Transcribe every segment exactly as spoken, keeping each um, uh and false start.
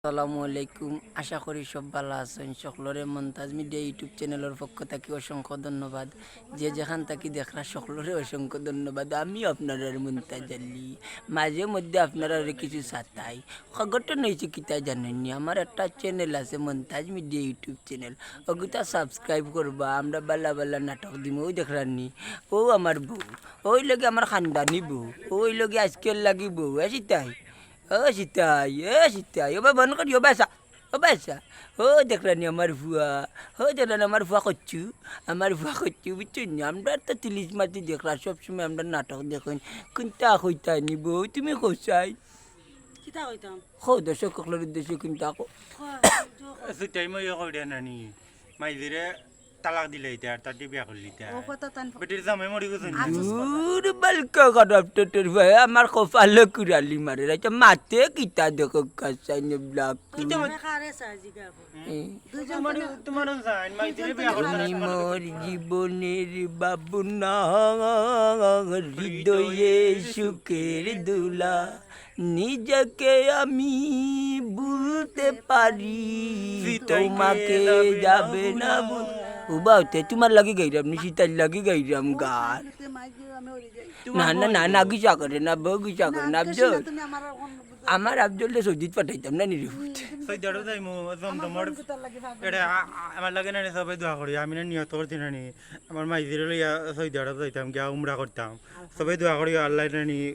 আসসালামু আলাইকুম, আশা করি সব ভালা আছইন। সকলরে মন্তাজ মিডিয়া YouTube চ্যানেলর পক্ষ থাকি অসংখ্য ধন্যবাদ। যে যেখান থাকি দেখরা সকলরে অসংখ্য ধন্যবাদ। আমি আপনারার মন্তাজ আলী। মাঝে মধ্যে আপনারারে কিছু সাতাই। ঘটনা অইছে কিতা জানইননি, আমার একটা চ্যানেল আছে মন্তাজ মিডিয়া YouTube চ্যানেল, অগুতা subscribe করবা। আমরা ভালা ভালা নাটক দিমু। অউ দেখরানি, অউ আমার বউ, অউ অইলোগি আমার খান্দানি বউ, অউ অইলোগি আইজকের লাগি বউ। এ সিতাই, ও সিতাই, এ সিতাই, ও বা বন্ধ করি, ও বা এসা, ও বা এসা। ও দেখরানি আমার ফুয়া, ও দেখরানি আমার ফুয়া করছু, আমার ফুয়া করছু, বুঝছইননি? আমরা তো তিলিস মাতি দেখরা, সবসময় আমরা নাটক দেখইন। কুনতা কইতায়নি বউ, তুমি কও চাই? কিতা কইতাম? কও দর্শক সকলর উদ্দেশ্যে কুনতা কও। কও, কও। সিতাই মই ইয়ে কইরা নানি, মাইজিরে তালাক দিলাইতা আর তার বিয়া করলিতা। ও কথা তান বেটির জামাই মরি গেছে নি? আফসোস কথা। দূর বালকা খারাপ টেটের ভাই, আমার কপালো কুড়ালি মারে। রাইতে মাতে কিতা দেখো কাসাইনে ব্ল্যাক। কিতা মাতে? বেকারে সাজি গাবো। এ। দুজন তোমার, তোমার জান, মাই দিলে বিয়া করতে তুমি না। মোর জীবনের বাবু না, হৃদয়ে সুখের দোলা। নিজেকে আমি ভুলতে পারি, তোমাকে যাবে না ভুল। উবা হতে তোমার লাগি গাইরাম, নি সিতার লাগি গাইরাম গান। না, না, না, না, গিসা করে না, বউ গিসা করে না, আফজল। আমার আফজলরে সৌদিত পাঠাইতাম না, নিরে পুত। সৌদি আরব যাইমু, জমজমর। এটা আ-, আ-, আমার লাগে না নি, সবে দোয়া করি, আমি না নিয়ত করছি না নি। আমার মাইজিরে লইয়া সৌদি আরব যাইতাম, গিয়া উমরা করতাম। সবে দোয়া করি, আল্লাহ না নি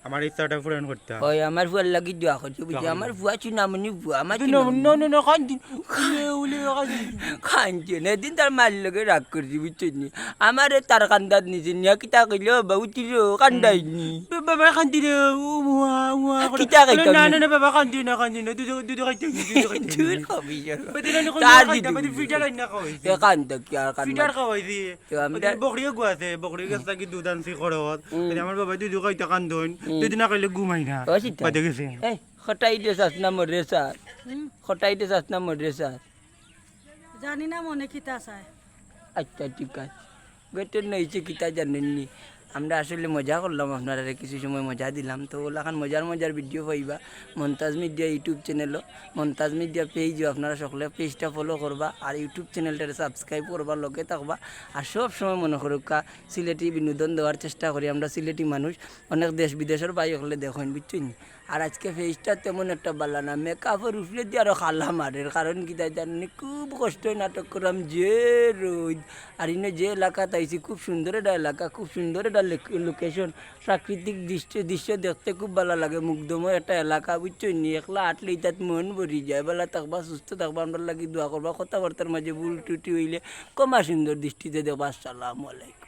আমার ইচ্ছাটা পূরণ করতাম। ওই আমার ফুয়ার লাগি দোয়া করছি, বুঝছি? দোয়া করি। আমার ফুয়া চুনামনি ফুয়া, আমার কিন্তু চুনামনি। না, না, না, কান্দি। উলে, উলে, কান্দি। কান্দি না, এদিন তার মার লগে রাগ করছি, বুঝছইননি? আমারে তার কান্দাত নিছে, নিয়া কিতা কইলো, বাবু তুই কান্দাইনি। বা-, বাবা কান্দি রে, ও মুয়া, মুয়া করে। কিতা কইতাম না, না? না, না, বাবা কান্দি না, কান্দি না, দুধ, দুধ খাইতে, দুধ খাইতে। দুধ খাবি, যা। বাদে না, না, তার কান্দি, দিদি বাদে বুঝি। ফিটার আইনা খাওয়াইছে। এ কান্দা কি আর কান্দা? ফিটার খাওয়াইছে। তো আমরা বাদে বকরিও গুয়াছে, বকরির গেছ থাকি দুধ আনছি খরচ। হুম। বাদে আমার বাবায় দুধ খাইতে কান্দইন, হুম। দুধ না খাইলে ঘুমাই না। ও সিতা। বাদে গেছে। এই, খটাই দে চাস না মরে চাস। হুম। খটাই দে চাস না মরে চাস। জানি না মনে কিতা চায়। আচ্ছা, ঠিক আছে। বেটের নইছে কিতা জানইননি। আমরা আসলে মজা করলাম, আপনারারে কিছু সময় মজা দিলাম। তো অলাখান মজার মজার ভিডিও পাইবা মন্তাজ মিডিয়া YouTube চ্যানেলও, মন্তাজ মিডিয়া পেজও। আপনারা সকলে পেজটা ফলো করবা আর YouTube চ্যানেলটারে subscribe করবা, লগে থাকবা। আর সব সময় মনো করউক্কা, সিলেটি বিনোদন দেওয়ার চেষ্টা করি আমরা, সিলেটি মানুষ। অনেক দেশ বিদেশর ভাই অকলে দেখইন, বুঝছইন? আর আজকে ফেসটা তেমন একটা বালা না, মেকআপর উপরে দি আরো কালা মারের, কারণ কিতা জানইননি, খুব কষ্টে নাটক করলাম, যে রইদ। আর ইনো যে এলাকাত আইছি, খুব সুন্দর একটা এলাকা, খুব সুন্দর একটা লোক-, লোকেশন, প্রাকৃতিক দৃশ্য, দৃশ্য দেখতে খুব বালা লাগে, মুগ্ধময় একটা এলাকা, বুঝছইননি? একলা আটলে ইতাত মন ভরি যায়। বালা থাকবা, সুস্থ থাকবা, আমরার লাগি দোয়া করবা, কথাবার্তার মাঝে ভুল ত্রুটি অইলে ক্ষমা সুন্দর দৃষ্টিতে দেখবা। আসসালামু আলাইকুম।